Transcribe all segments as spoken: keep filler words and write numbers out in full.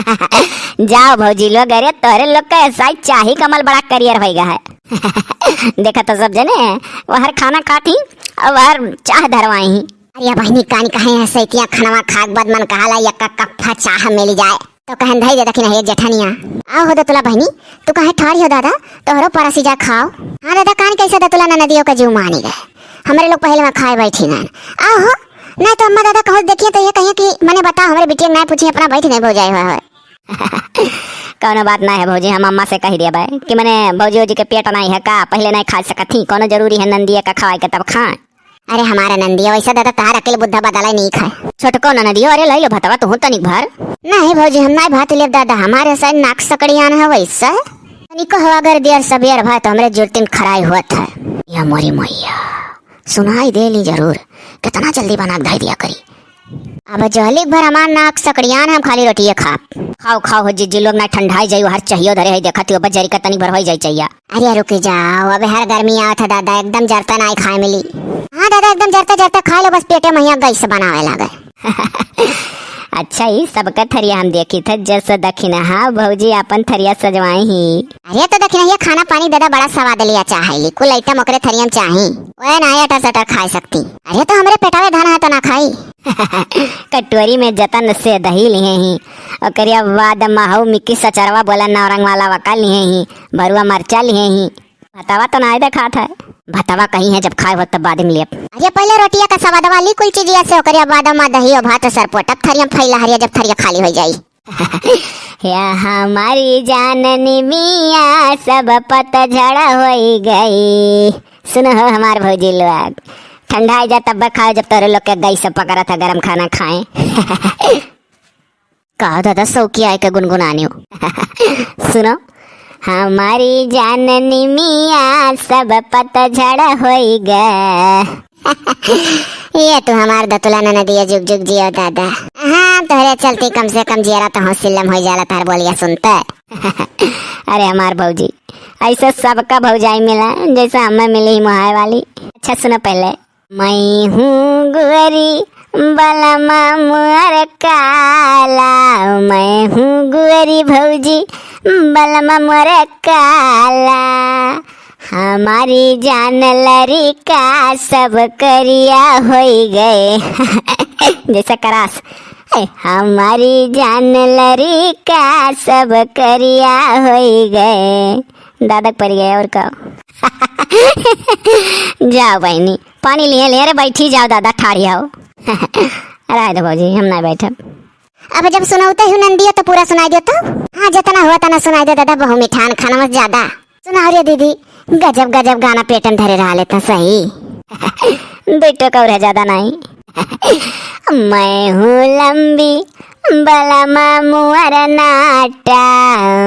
जाओ भौजी लोग, अरे तोहरे लोग का ऐसा ही चाही कमल बड़ा करियर होइगा है। देखा तो सब जने, वहर खाना खात ही और वहर चाह धरवाई ही। अरे बहिनी, कान कहे है सैतिया, खनवा खाक बाद मन कहाला यक्का कप्फा चाह मिल जाए। तो कहन धई दे दखिन है एक जेठनिया। आओ हो दतुला बहिनी, तू काहे ठाड़ी हो दादा, तोहरो परसी जा खाओ। हाँ दादा, कान कैसे दतुला ननदियो का जीव मानी गए, हमरे लोग पहले वहाँ खाए बैठी ना। आओ हो, नहीं तो अम्मा दादा कहो देखिए तो ये कहिए कि मने बताओ हमरे बिटिया के नहीं पूछी, अपना बैठ गए भौजाई हुआ है। कौनो बात ना है भौजी, हम अम्मा से कह दिया भाई कि मने भौजी ओजी के पेट नहीं है का, पहले नहीं खा सकत थी, कौनो जरूरी है नंदिया का खवाए के तब खाए। अरे हमारा नंदिया, वैसे दादा तहार अकेले बुद्धा बदला नहीं खाए। छोटको ननदियो, अरे लई लो भतवा तुहू तनिक भर। नहीं भौजी, हम नहीं भात लेब दादा, हमारे साथ नाक सकड़ियान है वैसे। तनिको हवा अगर दियर सबियर भात हमरे जुर्तिन खराई होत है। या मोरी मैया, सुनाई दे ली जरूर, कितना जल्दी बना के धई दिया करी। अब जहलिक भर हमार नाक सकड़ियान, हम खाली रोटिए खाब। खाओ खाओ हो जिज्जी लोग, ना ठंडाई जाई, हर चाहियो धरे है, देखा तू अब जरी का तनी भर होई जाई चाहिया। अरे रुक जाओ, अबे हर गर्मी आवत है दादा, एकदम जरता ना खाए मिली। हाँ दादा, एकदम जरता जरता खा लो, बस पेटे में यहाँ गैस बनावे लागे। अच्छा, ई सबका थरिया हम देखी थे, जस दखिनहा भौजी आपन थरिया सजवाई ही। अरे तो दखिनहिया खाना पानी दादा बड़ा स्वाद लिया चाहेली, कुल आइटम ओकरे थरिया में चाही, ओए ना अटर सटर खाए सकती। अरे तो हमरे पेटावे धन है तो ना खाई। कटोरी में जतन से दही लिए ही, ओकरे बाद महू मिक्की सचरवा बोला नौरंग वाला वका लिए ही, भरुआ मरचा लिए ही। भतवा तो नाय देखात है। भतवा कहीं है, जब खाए हो तब बाद में लेब। अरे पहले रोटिया का सवादवा ली कुल चीजिया से, ओकरे बाद में दही और भात सरपोटब थरिया में फैला हरिया, जब थरिया खाली हो जाई। या हमारी जान निमिया सब पतझड़ होई गई। सुनो हो हमार भौजी लोग, ठंडाई जा तब खाओ जब तोरे लोग के गैस पकड़ा था गरम खाना खाए। का दादा सौकी आए के गुनगुनानी हो? सुनो, हमारी जान निमिया सब पतझड़ होई गे। ये तू हमार दतुला ननदिया जुग जुग जियो दादा। हाँ, तोहरे चलती कम से कम जियरा तो हौसिल्लम हो जाला तार बोलिया सुनते। अरे हमार भौजी, ऐसे सबका भौजाई मिला जैसे हमें मिली ही मुहाय वाली। अच्छा सुनो पहले, मैं हूँ गुअरी बलमा मुअर काला, मैं हूँ गुअरी भौजी बलमा मुअर काला। हमारी जान लड़िका सब करिया होई गए। जैसे करास, ए, हमारी जान लड़िका सब करिया होई गए। दादक पड़ गए और का। जाओ बहनी, पानी लिए ले रे, बैठी जाओ दादा, ठाढ़ी आओ। रहे दो भौजी, हम ना बैठब। अब जब सुनौते हो नंदिया तो पूरा सुनाई दे तो। हाँ, जितना हुआ तना सुनाई दे दादा, बहु मिठान खाना मत ज्यादा। सुनाओ रे दीदी, गजब गजब गाना पेटन धरे रहा लेता सही। दुई टोक और है, ज्यादा नहीं। मैं हूँ लंबी बलमा मुअर नाटा,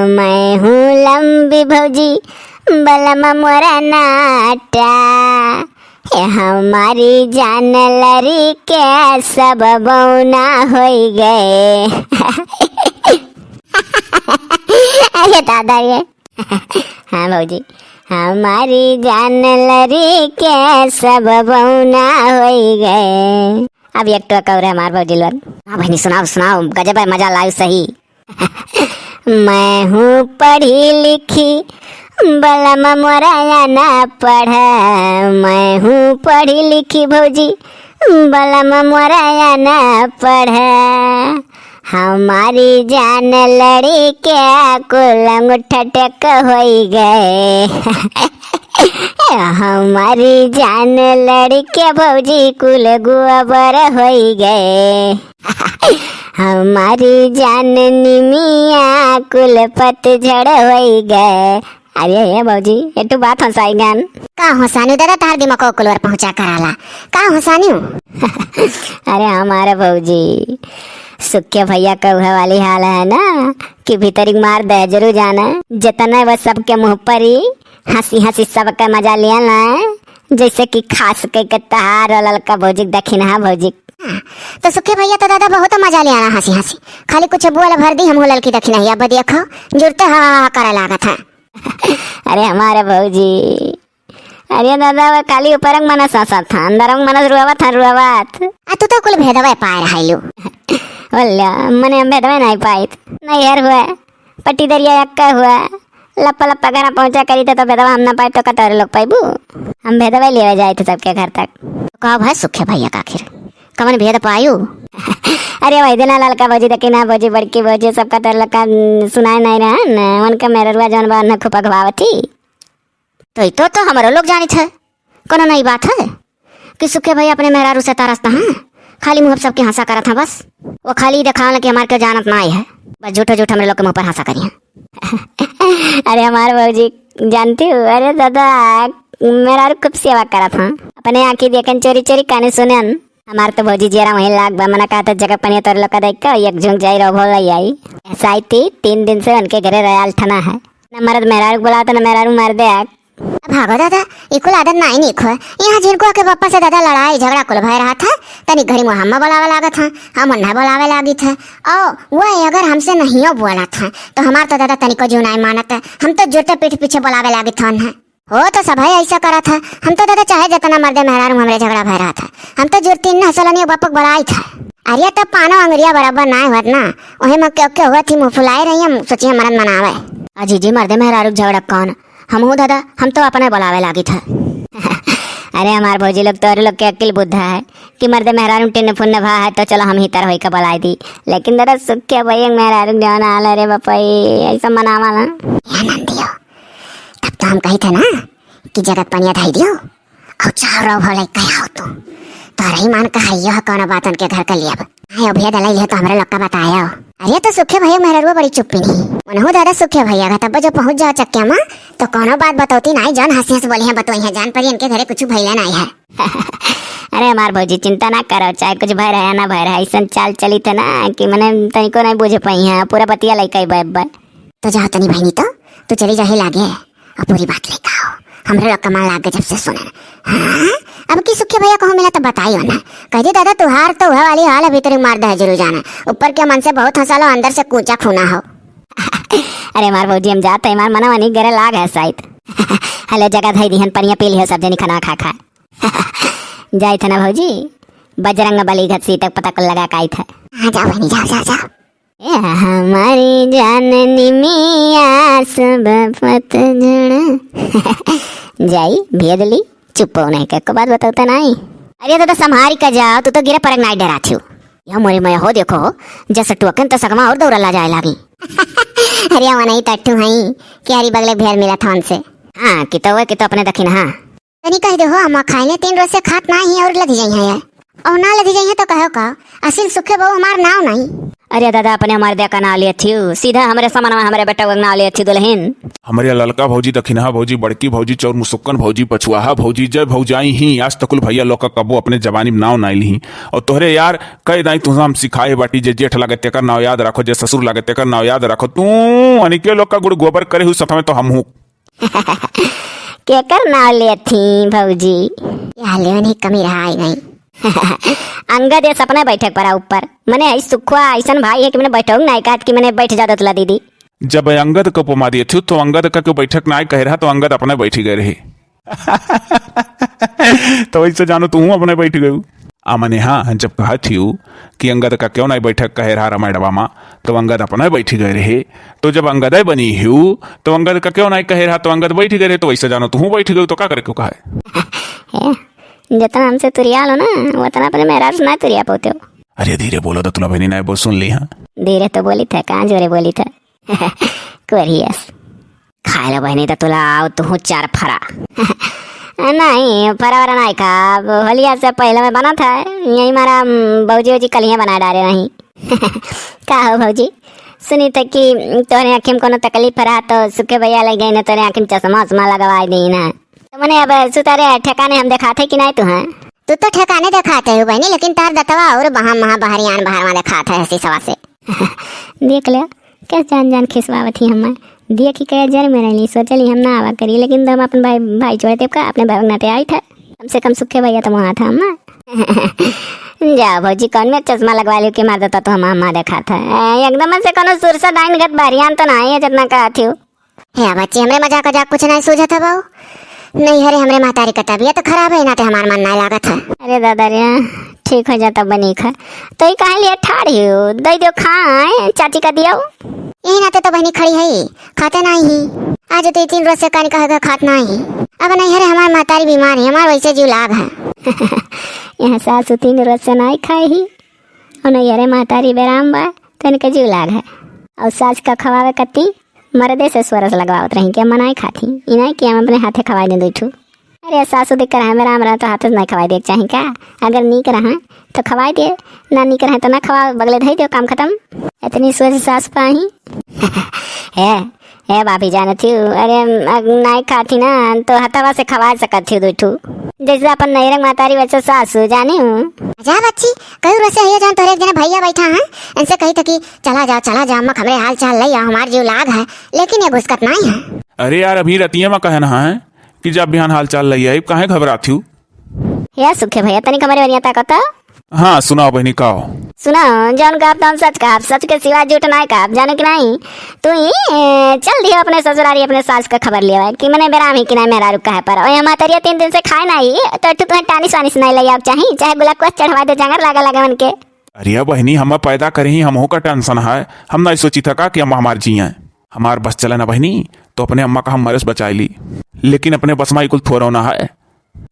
मैं हूँ लंबी भौजी बलमा मुअर नाटा। ए हमारी जान लड़िके सब बौना होई गए। अरे दादा रे। हाँ भौजी, हमारी जान लड़िके सब बौना होई गए। अब एक टोक और है हमार भौजी लोग। हाँ बहनी, सुनाओ सुनाओ, गजब है, मजा लाओ सही। मैं हूँ पढ़ी लिखी बलमा मोरा ना पढ़ा, मैं हूँ पढ़ी लिखी भौजी बलमा मोरा ना पढ़ा। हमारी जान लड़िके कुल अंगूठा टेक होई गए। हमारी जान लड़िके भौजी कुल गोबर होई गए। हमारी जान निमिया कुल पतझड़ होई गए। अरे हे भौजी, एटू बात हंसाई गन। का हंसानी दादा, तार दिमाग को कुलवर पहुंचा कराला। का हंसानी हूँ? अरे हमारे भौजी, सुखे भैया का उहे वाली हाल है ना कि भीतरी मार दे जरूर जाना। जितना बस सबके मुंह पर ही हंसी हंसी सबके मजा लिया ना, जैसे कि खास के, के तहार और ललका भौजी के दखिनहा भौजी। तो सुखे भैया तो दादा बहुत मजा ले आना हंसी हंसी, खाली कुछ बोल भर दी हम ललकी दखिनहिया, अब देखो जुरते हा हा हा करे लागत है। अरे हमारे भौजी, अरे दादा, वो खाली ऊपर मनस हंसत था, अंदर मनस रुआवत था, रुआवत। आ तू तो कुल भेदवे पाए रहाइलू। ओल्या, मने हम भेदवे नाहीं पाइत। नैहर हुआ, पट्टी दरिया यक्का हुआ, लप्पा लप्पा घरा पहुँचा करी थे तो भेदवा हम ना पाइत तो का तोरे लोग पाइबू? हम भेदवे लेवे जाइत सबके घर तक। तो कहो भाई सुखे भैया का आखिर कवन भेद पायू? अरे वही दिन ललका भौजी देखी ना, भौजी बड़की भौजी सबका तोरे लोग का, न, सुनाए नाहीं रहा न, उनका मेहररुआ जौन बा न खूब अगवावत ही। तो ई तो, तो हमरो लोग जानित है, कोनो नई बात है कि सुखे भैया अपने मेहरारू से तरसता हैं, खाली मुँह सबके हँसा करत हैं बस। वो खाली देखावन कि हमार केहू जानत नाहीं है, बस झूठो झूठ हमरे लोग के मुँह पर हँसा करी हैं। अरे हमार भौजी जानती हूँ, अरे दादा, मेहरारू खूब सेवा करत हैं, अपने आँखी देखन चोरी चोरी काने सुनन। हमार तो भौजी जियरा वहीं लाग बा, मना कहत जगह पनिया तोरे लोग का देख के एक झुंक जाई रो भोला आई। ऐसा आई थी, तीन दिन से उनके घरे रयाल ठना है। न मरद मेहरारू के बोलावत, न मेहरारू मरदे आग। अब भागो दादा, ई कुल आदत नाई नीक हो। यहाँ जिनको के पप्पा से दादा लड़ाई झगड़ा कुल भय रहा था, तनी घरी मुँह हम्मा बोलावे लागत हैं, हम उन्हें बोलावे लागित है। ओ, वो अगर हमसे नहीं बोलत हैं, तो हमार तो दादा तनिको जीव नाई मानत है, हम तो जुरते पीठ पीछे बोलावे लागित हैं उन्हें। हो तो सभई ऐसा करत है, हम तो दादा चाहे जितना मर्दे मेहरारू हमरे झगड़ा भय रहत है, हम तो जुरती न हसलनिया बपक बड़ाई था। अरे तो पानो अंगरिया बराबर नाय होत ना, ओहे में के, के होत ही मुँह फुलाए रही, हम सोचिए मरद मनावे। अजी जी, मर्दे मेहरारू के झगड़ा कौन, हम हूँ दादा, हम तो अपने बुलावे लागी था। अरे हमार भौजी लोग, तोरे लोग के अकिल बुद्धा है कि मर्दे मेहरारू टिन्न फुन्न भा है तो चलो हम ही तरह होई के बुलाई दी, लेकिन दादा सुखे भैया मेहरारू जौन हाल है रे बापा, ऐसा मनावा ना। ए नंदियो, तब तो हम कही थे ना कि जगत पनिया धई दियो और चार रो भले कहे हो तू। तोरे ही मान कहा यो है कौनो बात उनके घर के लिए अब। आए अभिया दलाई ले तो हमरे लोग का बताया हो। अरे तो सुखे भैया मेहररुआ बड़ी चुप्पी नहीं। उन्हों दादा सुखे भैया का तब जो पहुँच जाओ चक्किया में तो कौनो बात बतौती नहीं, जौन हंसी हंस बोली है बतोई है, जान पड़ी इनके घरे कुछ भैया नहीं है। अरे हमार भौजी चिंता ना करो, चाहे कुछ भय रहे ना भय रहे, ऐसन चाल चली थे ना कि मने तनिको नहीं बुझ पाई है, पूरा बतिया लइका ही बे, बे। तो जाओ तनी बहनी, तो तू चली जाही लागे और पूरी बात लेके आओ। हमरे लोग का मन लाग गए जब से सुने। हाँ, अब की सुखे भैया कहूँ मिला तो बताइयो ना। कह दे दादा तुहार तो वह वाली हाल अभी तेरी मार दे जरूर जाना। ऊपर के मन से बहुत हंसा लो, अंदर से कूचा खूना हो। अरे हमार भौजी हम जाते हैं, हमार मनवा नहीं गरे लाग है शायद। हेलो जगह धई दिहन पनिया पी लियो सब जनी खाना खा खा। जाई थे ना भौजी, बजरंग बली घसी तक पता कुल लगा के आई थे। हाँ जाओ बहनी, जाओ जाओ जाओ। ए हमारी जान निमिया सब पतझड़। जाई भेद ली, चुप हो नहीं के को बात बताओ तो नहीं। अरे दादा संभारी का जाओ, तू तो गिरे परक नाई डरा थियो। या मोरे मया हो देखो, जस टोकन तो सगमा और दौड़ला जाए लागी। अरे वो नहीं टट्टू हई कि हरी बगले भेड़ मिला था उनसे। हाँ कि तो वे कि तो अपने दखिन हाँ। तनी कह दे हो, अम्मा खाइने तीन रोज से खात ना ही और लधि जाई है। और ना लधि जाई है तो कहो का, असिल सुखे बहू हमार नाव नहीं। अरे दादा, अपने हमार दे का नाव लिए थियू, सीधा हमरे समनवा हमरे बेटा का नाव लिए थियू दुल्हन। हमरे ललका भौजी, दखिनहा भौजी, बड़की भौजी, चौर मुसुक्कन भौजी, पछुआहा भौजी, जय भौजाई ही, आज तकुल भैया लोग का कबो अपने जबानी में नाव नाई लिही। और तोहरे यार कह दाई तुझे हम सिखाए बाटी, जे जेठ लागे तेकर नाव याद रखो, जे ससुर लागे तेकर नाव याद रखो। तू अनिके लोग का गुड़ गोबर करे हूँ सतमे तो हम हूँ। केकर नाव लेत थी भौजी? या लेवन ही कमी रहा आई नहीं। अंगद ये सपने बैठक परा ऊपर। मने आई सुखवा ऐसन भाई है कि मने बैठक नाई कहत कि मने बैठ जात ला दीदी। जब अंगद को उपमा दिए थी तो अंगद का क्यों बैठक नाई कह रहा तो अंगद अपने बैठी गए रहे। तो वैसे जानो तू अपने बैठ गयू। आ मने हाँ, जब कहा थियू कि अंगद का क्यों नहीं बैठक कहे रहा रामायण डबा मा, तो अंगद अपने बैठी गए रहे। तो जब अंगदे बनी हू, तो अंगद का क्यों नहीं कहे रहा, तो अंगद बैठी गए रहे, तो वैसे जानो तू बैठी गयू, तो का करे क्यों कहा है? ए, जितना हमसे तुरिया लो ना, उतना अपने मेहरारू से नहीं तुरिया पाते हो। अरे धीरे बोलो, दतुला बहनी नहीं बोल सुन ली हाँ। धीरे तो बोली थे, कहाँ जोरे बोली थे। कोरियस। खाए लो बहनी, तो तुला आओ तू चार फरा। नहीं, फरा वरा नहीं खा। अब होलिया से पहले में बना था, यही मारा, हम्म, भौजी वौजी कलियाँ बना डाले नहीं। का हो भौजी, सुनी थे कि तोहरे आँखी में कोनो तकलीफ रहा तो सुखे भैया ले गए ना, तोहरे आँखी में चश्मा उश्मा लगवा दी ना। तो मने अब सुतारे ठिकाने हम दिखाते कि नहीं तू हैं? तू तो ठिकाने दिखाते हो बहनी, लेकिन तार दतवा और बहा महा बहरियान बहरवा दिखाते है शीशवा से। देख ले, कैसे जान जान खिसवावत ही हमें। देख ही कहे जर में रहली, सोचली हम ना आवा करी, लेकिन तो हम अपन भाई, भाई छोड़े तेब का अपने भाई के नाते आई था। कम से कम सुखे भैया तो वहाँ था हमार। जा भौजी, कौन में चश्मा लगवा लियो कि मार देता तो हम अम्मा देखा था। ए, एकदम से कोनो सुरसा डाइन गत बहरियान तो नहीं है जितना कहा थियो। हे बच्ची, हमरे मजाक वजाक कुछ नहीं सूझत है बहू। नहीं, अरे, हमरे महतारी का तबियत खराब है, ना ते हमार मन नाय लागत है। अरे दादा रे, ठीक हो जाता बनी खा। तो ई काहे लिए ठाड़ हो? दे दियो खाए, चाची का दियो। यही नाते तो बहिनी खड़ी है, खाते नाहीं ही। आज तो तीन रोज से कानी कहे के खात नाहीं ही। अब नहीं, अरे, हमार महतारी बीमार है, हमार वैसे जीव लाग है। यहाँ सासू तीन रोज से नाहीं खाए ही। और नहीं, अरे, महतारी बेराम बा, तो इनके जीव लाग है। और सास का खवावे कत्ती मरदे से सोरस लगवावत रही कि हम नाहीं खाती, ई नाहीं कि हम अपने हाथे खवाई दे दुइ ठू। अरे सासू दिक्कर है, बेराम रहे तो हाथे से नाहीं खवाई दे के चाही का? अगर नीक रहे तो खवाई दे, ना नीक रहे तो ना खवाओ, बगले धई दो, काम खत्म। इतनी सोच सास पाही। ए, ए भाभी जानत ही, अरे अग-, नाहीं खाती ना तो हथवा से खवाई सकत ही दुइ ठू। जैसे अपन नैरंग महतारी वैसे सासू जानी हूँ। जा बच्ची, कई रोज से है जौन तोहरे एक जने भैया बैठा है, इनसे कही था कि चला जाओ, चला जाओ, अम्मा हमरे हाल चाल ले आओ, हमार जीव लाग है, लेकिन ये घुसकत नाहीं है। अरे यार, अभी रतिया में कहना है कि जब बिहान हाल चाल ले आई, काहे घबरात हूँ? या सुखे भैया, तनिक हमरे ओरिया ताको तो। हाँ, सुनाओ बहिनी, का हो? सुनाओ, जौन कहब तौन सच कहब, सच के सिवा झूठ नाय कहब, जाने कि नाय? तू ही, ए, चल दियो अपने ससुरारी, अपने सास का खबर लिया कि मने बेराम ही कि नाय मेहरारू कहे पर। ओए, हमार तरिया तीन दिन से खाए नाय, तो तू तुम्हें टानिस वानिस नाय ले आवे चाही, चाहे गुलकवास चढ़वा दे, जांगर लागे लागे मन के। अरे बहिनी, हम पैदा करे ही, हमहू का tension है, हम नाय सोची था का कि अम्मा हमार जी हैं। हमार बस चले ना बहिनी, तो अपने अम्मा का हम मरे से बचाई ली, लेकिन अपने बस में कुल थोरो ना है।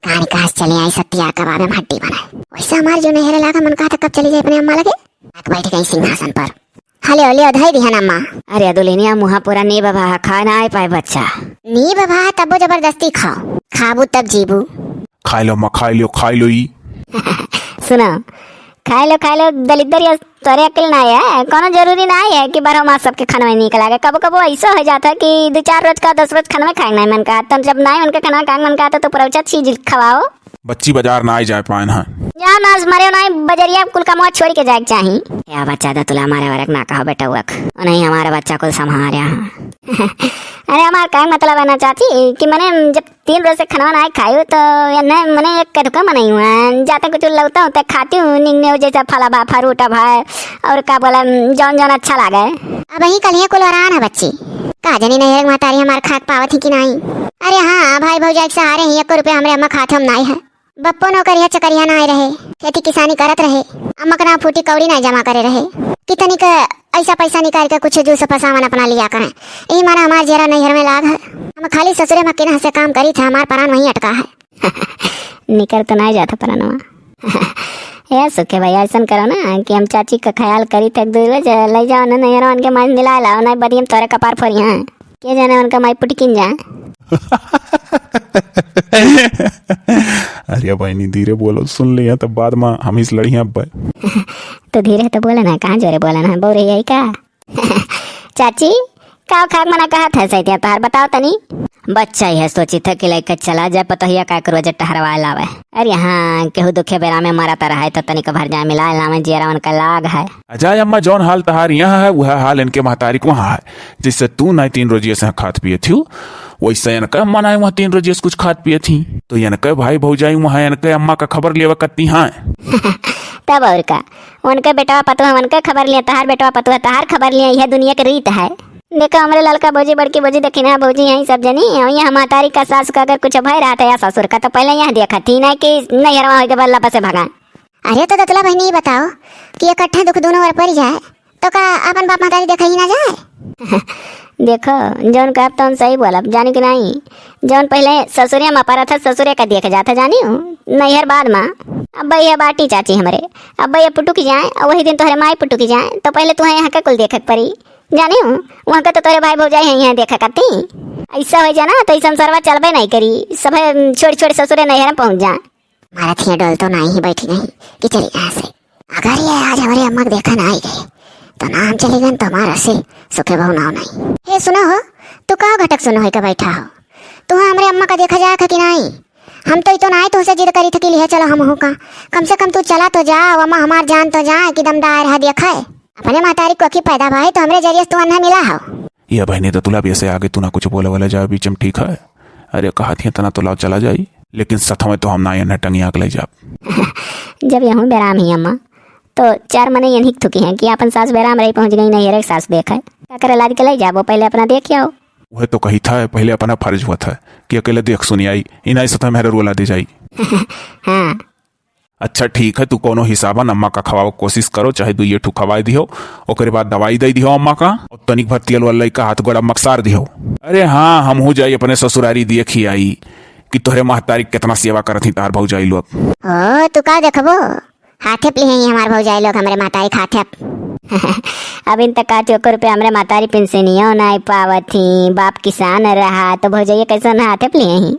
कहानी कहाँ से चली आई सत्या कबाब में हड्डी बनाए। वैसे हमार जो नैहरे लागा मन कहा था कब चली जाए अपने अम्मा लगे। आके बैठ गई सिंहासन पर। हले हले धई दिहन अम्मा। अरे दुल्हनिया मुहा पूरा नीब भा, खा ना आए पाए बच्चा। नीब भा तबो जबरदस्ती खाओ, खाबू तब जीबू। खाई लो अम्मा, खाई लो, खाई लो ई। सुना, खाए लो, खाए लो, दलिद्दर या तोरे अकिल नाय है, कोनो जरूरी नाय है कि बारह मास सबके खनवे नीक लागे। कबो कबो ऐसो हो जाता है कि दो चार रोज का, दस रोज खनवे खाए के नाय मन का, तब जब नाय उनके खनवे खाए के मन का, तो, तो परौचा चीज खवाओ। बच्ची बाजार नाय जाए पाएन है। जा ना, मरे नाय, बजरिया कुल कमवा छोड़ के जाए के चाही। या बच्चा दा तुला हमारे वरक ना कहो बेटा वक। ओ नहीं, हमारे बच्चा कुल संभाल रहा है। अरे हमार का मतलब है ना चाची कि मने जब तीन रोज से खनवा नाय खायू तो या नहीं, मने एक कदका मनाई हुआ। जाते कुछ लौता होता खाती हूँ, निंगने हो जैसा फला भा, फरूटा भा, और का बोला, जौन जौन अच्छा लागे। अब ही कल ये कुल वरान है बच्ची। का जनी नहीं है महतारी हमार खाक पावत ही कि नहीं। अरे हाँ, भाई भौजाई के सहारे ही एको रुपया हमरे अम्मा खात हम नाय है। बप्पो नौकरिया चकरिया नाय रहे, खेती किसानी करत रहे, अम्मा के नाम फूटी कौड़ी नाय जमा करे रहे। कि तनिक ऐसा पैसा निकाल के कुछ जूस पसावन अपना लिया करें। यही मारा हमार जेरा नैहर में लाग है। हम खाली ससुरे में किन्ह से काम करी था, हमार परान वहीं अटका है। निकर तो नाय जाता परानवा। ए सुखे भाई, ऐसन करो ना कि हम चाची का ख्याल करी थे, दू रोज ले जाओ ना नैहरवन के मांझ मिला लाओ, नाय बदियम तोरे कपार फोरी हैं। के जाने उनका माई पुटकिन जा। अरे बहिनी, धीरे बोलो, सुन लिया तब बाद में हम इस लड़िया अब। तो धीरे तो बोले ना, कहाँ जोरे बोले ना, बोल रही है का? चाची, का खाक मना कहत है सैतिया तोहार, बताओ तनी। बच्चा यह सोची था कि लइका चला जाए, पतोहिया का एक रोज टहरवाए लावे। अरे हाँ, केहू दुखे बेरा में मरत रहे तो तनिक भर जाए मिलाए लावे, जियरा उनका लाग है। अजय अम्मा, जौन हाल तहार यहाँ है, वह हाल इनके महतारी के वहाँ है। जैसे तू नाई तीन रोजिए से खात पिए थी, वैसे इनका अम्मा नाई वहाँ तीन रोजिए से कुछ खात पिए थी। तो इनके भाई भौजाई वहाँ इनके अम्मा का खबर लेवा करती हैं। तब और का, उनके बेटवा पतोह उनके खबर लिए, तहार बेटवा पतोह तहार खबर लिए, यह दुनिया के रीत है। देखो हमरे ललका भौजी, बड़की भौजी, देखी ना भौजी, यहीं सब जनी, और यहाँ महतारी का, सास का अगर कुछ भय रहा था या ससुर का, तो पहले यहाँ देखा थी ना कि नैहरवा होके बल्ला से भगा। अरे तो दतुला बहिनी, ये बताओ कि इकट्ठा दुख दोनों ओर पड़ जाए, तो का अपन बाप महतारी देखा ही ना जाए? देखो, जौन कहब तौन सही बोलब, जानी कि नहीं? जौन पहले ससुरे में परत है, ससुरे का देख जात है, जानी हूँ, नैहर बाद में। अब भैया बाटी चाची हमरे, अब भैया पुटुकी जाए, और वही दिन तोहरे माई पुटुकी जाए, तो पहले तुहें यहाँ का कुल देखे के पड़ी, जानी हूँ। वहाँ का तो तोहरे भाई भौजाई हैं, यहाँ देखा करती। ऐसा हो जाए ना, तो ई संसारवा चलबे नहीं करी, सब छोड़ छोड़ ससुरे नैहर में पहुँच जाए। मारत हिया डोल तो नाई ही बैठी नहीं कि चली यहाँ से। अगर ये आज हमरे अम्मा के देखा ना आई गए, तो ना हम चली गन तो हमारा से सुखे बहु नाव नहीं। हे सुनो हो, तू का घटक सुनो है के बैठा हो? तू हमरे अम्मा का देखा जाए कि नहीं? हम तो इतो नाई तुझसे जिद करी थकी लिहे चलो हम हो का। कम से कम तू चला तो जा, अम्मा हमार जान तो जा कि दमदार है देखा है। अपने महतारी को की पैदा भाई तो हमरे जरिए से तू अन्ना मिला हो। ये बहिनी तो तुला भी ऐसे आगे तू ना कुछ बोले वाला जाए बीच में, ठीक है? अरे कहा थी तना तो लाओ चला जाई, लेकिन सथवे तो हम ना एन्हे टंगिया के ले जाब। जब यहूँ बेराम ही अम्मा, तो चार मने यन्ही थुकी हैं कि अपन सास बेराम रही पहुँच गई नहीं, एक सास देख है। का करे लाद के ले जाबो, पहले अपना देख आओ। वह तो कही था, पहले अपना फर्ज हुआ था कि अकेले देख सुनी आई, इनाई सतह मेहरा रोला दे जाई। हाँ। अच्छा ठीक है, तू कोनो हिसाबन अम्मा का खवावे कोशिश करो, चाहे दुइये ठू खवाए दिहो, ओकरे बाद दवाई दे दिहो अम्मा का, और तनिक भर तेल वाला लइका हाथ गोड़ा मकसार दिहो। अरे हाँ, हमहू जाई अपने ससुरारी देखी आई कि तोहरे महतारी कितना सेवा करत ही तार भौजाई लोग। ओ, तू का देखबो? हाथे पली हैं हमार भौजाई लोग हमरे महतारी खाथे। अब इन तक का चोकर पे हमरे महतारी पेंशनियो नाई पावत ही, बाप किसान रहा, तो भौजाई कैसे ना हाथे पली हैं?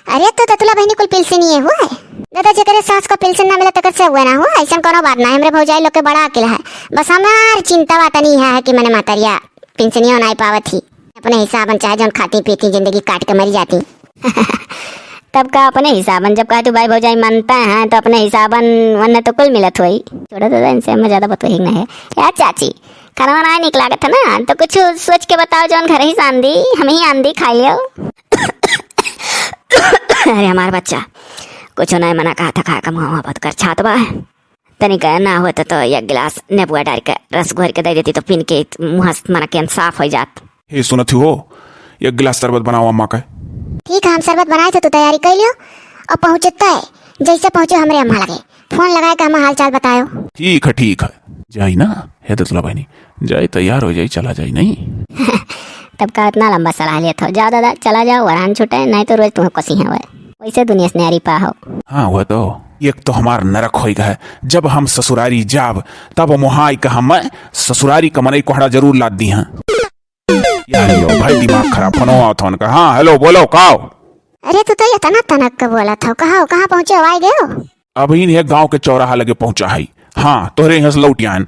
अरे, तो दतुला बहनी कुल पेंशनिये हुआ है। दादा, जेकरे सास का पेंशन ना मिला, तकर से हुआ ना हुआ, ऐसन कोनो बात ना है। हमरे भौजाई लोग के बड़ा अकिल है। बस हमार चिंता बा तनी है कि मने महतरिया पेंशनियो नाई पावत ही। अपने हिसाबन चाहे जौन खाती पीती जिंदगी काट के मरी जाती। तब का अपने हिसाबन, जब कहा तू भाई भौजाई मानता है तो अपने हिसाबन वन्ने तो कुल मिलत होई। छोड़ो दादा, इनसे हमें ज्यादा बतोही ना है। यार चाची, खाना वाना निक लागत है ना, तो कुछ सोच के बताओ जौन घर ही सान दी, हम ही आन दी, खाई लियो। अरे हमार बच्चा, कुछ नहीं मना कहा था, खाए का मुँह बहुत कर छात बा। तनिक ना होत तो एक गिलास नेबुआ डाल के रस घोर के दे देती तो पीन के मुँह से मना के साफ हो जात। हे सुनत हो, एक गिलास शरबत बनाओ अम्मा के। ठीक है, हम शरबत बनाए थे, तू तैयारी कर लियो और पहुँचते जैसे पहुँचे हमरे अम्मा लगे फोन लगाए के हम हाल चाल बतायो। ठीक है, ठीक है, जाई ना, हे दतुला बहनी, जाई तैयार हो जाई, चला जाई नहीं। तब का इतना लंबा सलाह लेत हो? जाओ दादा, चला जाओ, वरहान छूटे, नहीं तो रोज तुम्हें कोसी हैं वह। वैसे दुनिया से न्यारी पा हो। हाँ, वह तो। एक तो हमार नरक होई गए, जब हम ससुरारी जाब, तब मोहाई का हम ससुरारी का मनई कोहड़ा जरूर लाद दी हैं। यार यो भाई दिमाग खराब, फोनो आवत हो उनका। हाँ, हेलो, बोलो, काओ? अरे तू तो इतना तनक के बोलत हो, कहाँ, कहाँ पहुँचे हो, आए गए हो? अभी इन्हें गाँव के चौराहा लगे पहुँचा है। हाँ, तोहरे यहाँ से लौट आयन।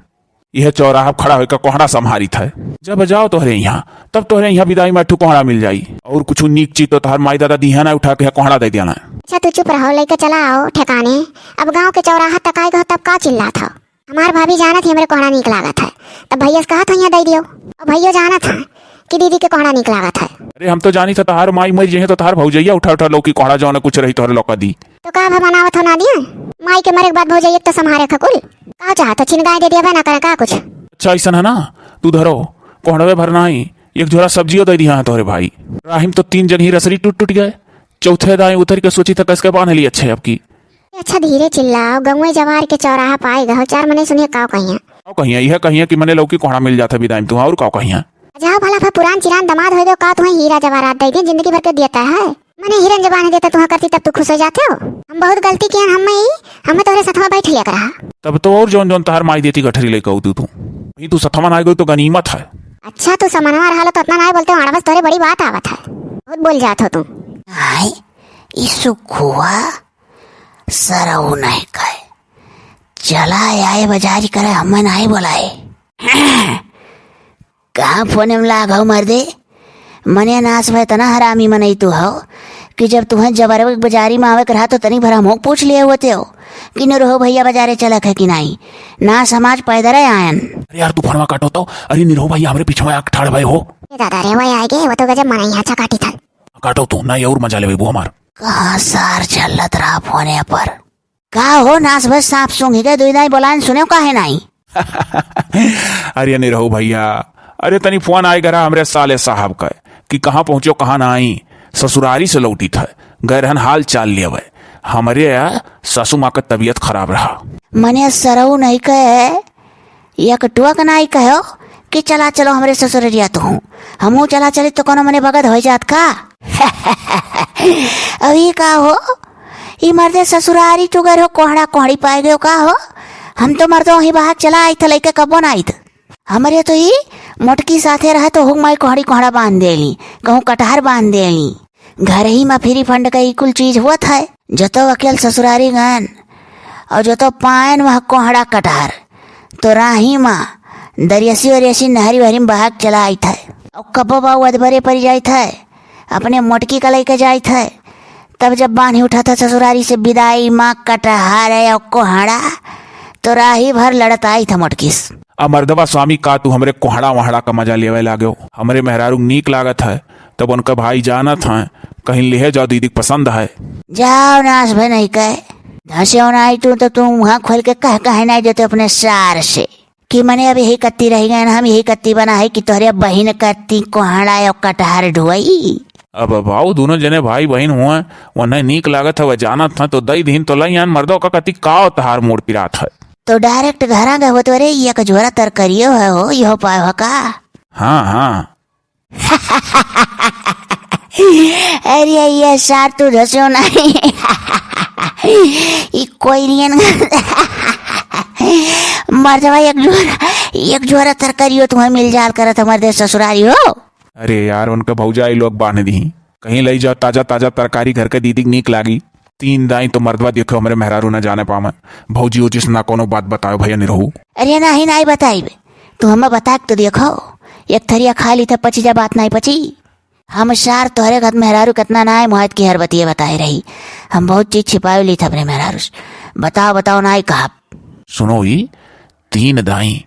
यह चौराहा खड़ा होकर कोहड़ा संभारित है। जब जाओ तोहरे यहाँ, तब तोहरे यहाँ विदाई में ठू कोहड़ा मिल जाई। और कुछ नीक चीज तो तोहर माई दादा दिहा ना उठा के कोहड़ा दे देना। अच्छा तू चुप रहो, लेके चला आओ ठिकाने। अब गाँव के चौराहा तक आए गो तब का चिल्लात हो? हमार भाभी जानत ही हमरे कोहड़ा नीक लागत है, तब भैया से कहत हो यहाँ दे दियो। और भैया जानत है कि दीदी के कोहड़ा नीक लागत है। अरे हम तो जानी था तोहार माई मर जइहे तो तोहार भौजैया उठा उठा लौकी कोहड़ा जौन कुछ रही तोहरे लौका दी। तो का भा बनावत हो ना दिया? माई के मरे के बाद भौजाई एक तो संभारे खकुल। का चाहत हो, छिन गाय दे दिया बा ना करे का कुछ? अच्छा, ऐसन है ना, तू धरो, कोहड़वे भर नाही, एक झोरा सब्जियो दे दिया है तोहरे भाई। राहिम तो तीन जन ही रसरी टूट टूट गए, चौथे दाएं उतर के सोची था कैसे बांध ली अच्छे अब की। अच्छा, धीरे चिल्लाओ, गंवे जवार के चौराहा पाए गहो, चार मने सुनिए काव कहिया। काव कहिया, यह कहिया कि मने लौकी कोहड़ा मिल जाता विदाई में तू, और काव कहिया? जाओ भला, भा पुरान चिरान दामाद हो गयो, का तुम्हें हीरा जवाहरात दे दे, जिंदगी भर के देता है? मने हिरन जब आने देता तुहाँ करती तब तू खुश हो जाते हो। हम बहुत गलती किए हम ही, हमें तोहरे सथवा बैठ लिया करा। तब तो और जौन जौन तहार माई देती गठरी लेके आऊ तू, तू। वही तू सथवा ना गई तो गनीमत है। अच्छा तू समनवा रहा लो तो इतना ना बोलते हो, बस तोहरे बड़ी बात आवत है, बहुत बोल जात हो तू। आई, ई सुखुआ सरऊ नहीं कहे, चला आए बाजारी करे, हमें नहीं बोलाए। कहाँ फोने में लाग हो मर्दे? मने नास भय तना हरामी मनई तू हो कि जब तुहें जबरवे के बाजारी में आवे के रहा तो तनी भर हमहू पूछ लिए होते हो कि निरहो भैया बाजारे चलक है कि नाई। ना समाज पैदल है आयन। अरे यार तू फोनवा काटो तो। अरे निरहो भैया हमरे पीछे आके ठाड़ भय हो। ए दादा रे, वही आए गए, वो तो गजब मनई अच्छा काटी था। काटो तू, ना ये और मजा लेवे वो हमार। कहाँ सार झल्लत रहा फोने पर। का हो नास भय सांप सूंघी गए, दुई दाई बोलान सुने काहे नाई? अरे निरहू भैया, अरे तनी फोन आए गरा हमरे साले साहब का कि कहाँ पहुँचो कहाँ ना आई, ससुरारी से लौटी था, गए रहन हाल चाल लेवे। हमरे ससु माँ का तबीयत खराब रहा। मने सरऊ नहीं कहे, एक टुअक नाई कहो कि चला चलो हमरे ससुररिया तो हूँ, हमहू चला चली तो कोनो मने बगद हो जात का? अभी का हो, ई मर्दे ससुरारी चुगर हो, कोहड़ा कोहड़ी पाए गयो का हो? हम तो मर्दो ही बाहर चला आई था, लइके कब्बो ना आई था। हमरे तो ई मोटकी साथे रहे तो हुक माई कोहड़ी कोहड़ा बांध देली, कहूँ कटहर बांध देली। घर ही में फ्री फंड का ई कुल चीज होत है। जतो अकेल ससुरारी गन और जतो पायन वह कोहड़ा कटहर, तो राही में दरियसी वरियसी नहरी वहरी में बहाक चला आइत है। और कब्बो बाऊ अधबरे परि जाइत है, अपने मोटकी का लइके जाइत है। तब जब बान्ही उठा था ससुरारी से विदाई माँ कटहर है और कोहड़ा, तो राही भर लड़त आई था मोटकी से। आ मर्दवा स्वामी, का तू हमरे कोहड़ा वहड़ा का मजा लेवे लागो? हमरे मेहरारू नीक लागत है, तब उनका भाई जानत हैं, कहीं लिहे जाओ दीदी के पसंद है। जाओ नास भय नहीं कहे, धसे हो नहीं तू तो तू वहाँ खोल के कह कहे नहीं देते अपने सार से। कि मने अब यही कत्ती रहि गए, हम यही कत्ती बना है कि तोहरे बहिन कत्ती कोहड़ा और कटहर ढुआई। अब बाऊ, दोनों जने भाई बहिन हुआ, उन्हें नीक लागत है, वह जानत है, तो दई दीन तो लई आन। मर्दो का कत्ती काव तहार मूड़ पिरात है। तो direct घरा गए हो तो, अरे, ये एक झोरा तरकारियो है हो, यो पाव है का? हाँ, हाँ। अरे ये सार तू धसो नहीं। ई कोई नियन। मर्दवा एक झोरा, एक झोरा तरकारियो तुम्हें मिल जाल करत हमारे देश ससुरारी हो। अरे यार, उनका भौजाई लोग बांध दी, कहीं लई जाओ ताजा ताजा तरकारी घर के दीदी के नीक लागी। तीन दाई तो मर्दवा देखो हमरे मेहरारू ना जाने पावे। भौजी ओजी से ना कोनो बात बताओ भैया निरहू। अरे नाही, नाही बताइबे। तू हमें बता के तो देखो, एक थरिया खा ली था पची जा बात नाही पची। हम सार तोहरे घर मेहरारू कितना ना है मुहायत की हर बतिये बताए रही। हम बहुत चीज छिपावे ली था अपने मेहरारू से। बताओ, बताओ नाही कहा। सुनो ई, तीन दाई,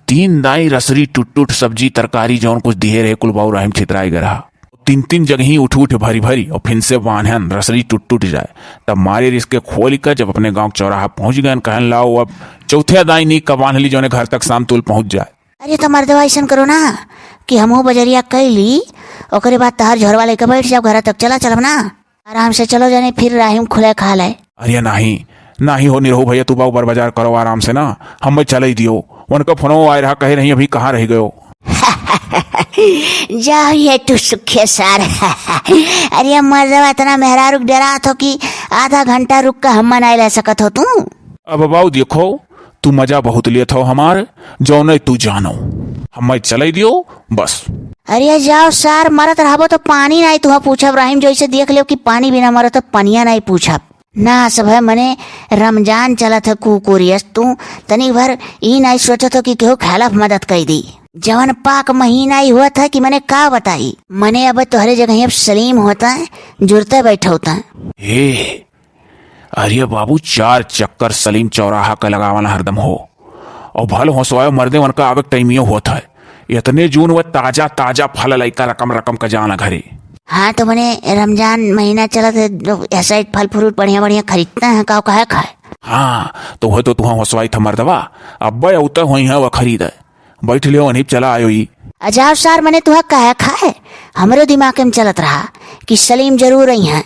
तीन दाई रसरी टुट टुट सब्जी तरकारी जौन कुछ दिहे रहे कुल बाऊ राहिम छितराई गरहा। तीन तीन जगही उठ उठ भरी भरी और फिन से बान्हन रसरी टुट टुट जाए। तब मारे रिस के खोल के जब अपने गांव के चौराहा पहुंच गए कहन लाओ अब चौथे दाई नीक का बांध ली जौने घर तक शाम तुल पहुंच जाए। अरे तो मर्दवा ऐसन करो ना कि हमहू बजरिया कैली, ओकरे बाद तहार झोरवा लेके बैठ जाओ घर तक चला चलब ना। आराम से चलो जाने फिर राहिम खुले खा ले। अरे नाही, नाही हो निरहू भैया, तू बाऊ बर बाजार करो आराम से ना, हमें चले दियो। उनका फोनो आए रहा, कहे रही अभी कहाँ रह गयो। जाओ ये तू सुखे सार। अरे मर्दवा इतना मेहरारू के डरात हो कि आधा घंटा रुक के हम्मा नाही ले सकत हो तू। अब बाऊ देखो, तू मजा बहुत लेत हो हमार, जौने तू जानो, हमें चले दियो बस। अरे जाओ सार, मरत रहबो तो पानी नाही तुहा पूछब राहिम, जैसे देख लेव कि पानी बिना मरत तो पनिया नाही पूछब। ना सब है मने रमजान चलत है कुकुरियस तू, तनी भर ई नाही सोचत हो कि केहू खिलाफ मदद कई दी। जवन पाक महीना ही होत है कि मने का बताई, मने अब तोहरे जगह अब सलीम होता है, जुरते बैठे होता है। ए, अरे बाबू, चार चक्कर सलीम चौराहा का लगावन हरदम हो। और भल होसवायो मर्दे, उनका आवे के टाइमियो होत है। इतने जून वह ताजा ताजा फल लइका रकम रकम का जाना घरे। हाँ, तो मने रमजान महीना चलत है, तो ऐसा ही फल फ्रूट बढ़िया बढ़िया खरीदता है, का कहे खाए। हाँ, तो वह तो तुहा होसवाई था मर्दवा, अब्बे उतर हुई है वह खरीद है। बैठ लियो, वहीं चला आयो ई। अजाब सार, मने तुहा कहे खाए, हमरो दिमाग में चलत रहा कि सलीम जरूर आई हैं,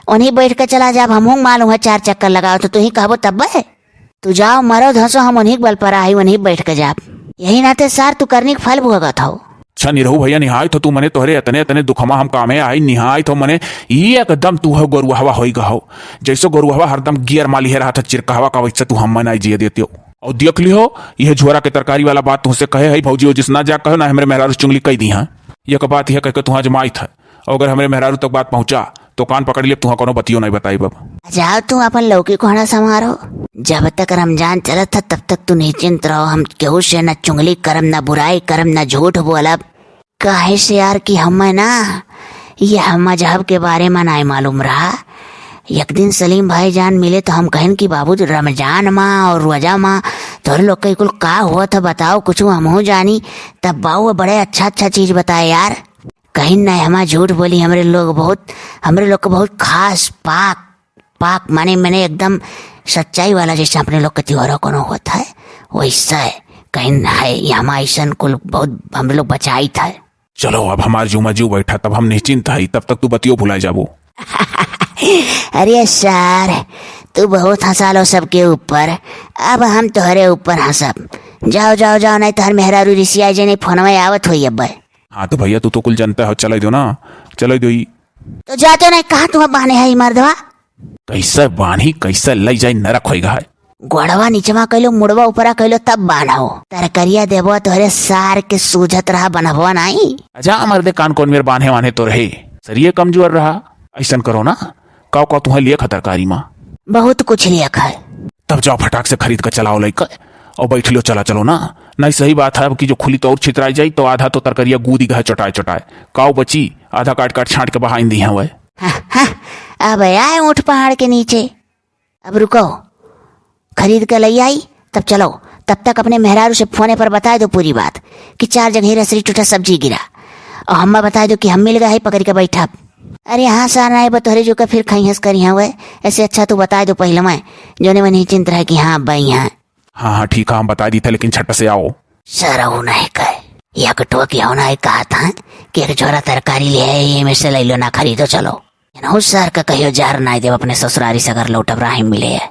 वहीं बैठ के चला जाब, हमहूँ मालूम है चार चक्कर लगाओ, तो तुही कहबो तब्बे। तू जाओ, मरो धसो, हम उन्हीं के बल पर आई, उन्हीं बैठ के जाब। यही नाते सार, तू करनी के फल भोगत हो। अच्छा निरहू भैया, निहाय तो तू मने तोहरे इतने इतने दुखमा हम कामे आई, निहाय तो मने ई एकदम तू हो गोरुहवा होई गहो। जैसे गोरुहवा हरदम गियर माली है रहा था चिरकहवा का, वैसे तू हम मनाई जिए देते हो। और देख लिहो, यह झोरा के तरकारी वाला बात तुहसे कहे है भौजी, ओ जिस ना जा कहो ना हमरे मेहरारू चुंगली कई दी हाँ। यह का बात यह कह के तुहा जमाई था। और अगर हमरे मेहरारू तक बात पहुंचा, तो कान पकड़ लिया, तुहा कोनो बतियो नहीं बताई बाबा। जाओ तू अपन लौकी कोहड़ा संभारो। जब तक रमजान चलत था, तब तक तू निश्चिंत रहो। हम केहू से न चुगली करब, न बुराई करब, न झूठ बोलब। काहे से यार कि हमें ना, ये हम मजहब के बारे में नाई मालूम रहा। एक दिन सलीम भाई जान मिले तो हम कहन कि बाबू रमजान मा और रोजा मा तोहरे लोग के कुल का हुआ था बताओ, कुछ हमहू जानी। तब बाऊ बड़े अच्छा अच्छा चीज बताए यार। कहीं नहीं हमार झूठ बोली, हमरे लोग बहुत, हमरे लोग के बहुत खास पाक, पाक माने, माने एकदम सच्चाई वाला, जैसे अपने लोग के त्योहारों कोनो होत है, वैसा है। कहीं है, ये हमार ऐसन कुल बहुत हमरे लोग बचाइत है। चलो, अब हमार जुमा जू बैठा, तब हम निश्चिंत हई, तब तक तू बतियो भुला जाबो। अरे सार, तू बहुत हंसा लो सबके ऊपर, अब हम तोहरे ऊपर हंसब। जाओ, जाओ, जाओ, नहीं तोहर मेहरारू रिसिया जे नहीं फोनवा आवत होई अब। हाँ तो भैया, तू तो कुल जनता हो, चले दो ना, चले दो ई। तो जाते नहीं, कहाँ तुम्हें बांधे है ई मर्दवा? कैसे बांधी, कैसे लई जाई, नरक होई गा है। गोड़वा नीचवा कैलो, मुड़वा ऊपरा कैलो, तब बांधो। तरकरिया देबो तोहरे सार के सूझत रहा, बनबो नाई। अजा मर्दे, कान कौन मेर बांधे वाने तो रहे, सरिये कमजोर रहा। ऐसन करो ना, काव काव तुम्हें लिया खा तरकारी माँ? बहुत कुछ लिया खाए। तब जाओ फटाक से खरीद कर चलाओ लइका, और बैठ लियो, चला चलो ना। नहीं सही बात है, अब की जो खुली तो और छितराई जाई, तो आधा तो तरकरिया गूदी गए चटाए चटाए। काव बची, आधा काट काट छांट के बहाइन दी हैं वह। हाँ, हाँ, अब आए ऊँट पहाड़ के नीचे। अब रुको, खरीद के लई आई, तब चलो। तब तक अपने मेहरारू से फोने पर बताए दो पूरी बात कि चार जगह रसरी टूटा सब्जी गिरा, और हम्मा बताए दो कि हम मिल गए है, पकड़ के बैठा। अरे हाँ सार, नाई बा तोहरे जो का फिर खाई हंस करी हाँ वह, ऐसे अच्छा तू बताए दो पहले मैं, जोने में निश्चिंत रहे कि हाँ अब आई हैं। हाँ हाँ ठीक है, हम बताइ दीत है, लेकिन छट से आओ। सरऊ नहीं कहे, या कटुआ की हो ना कहा था कि एक झोरा तरकारी ले आए, ये में से ले लो ना खरीदो चलो। इनहू सर का कहियो जार नाई देब, अपने ससुरारी से अगर लौटब राही मिले है।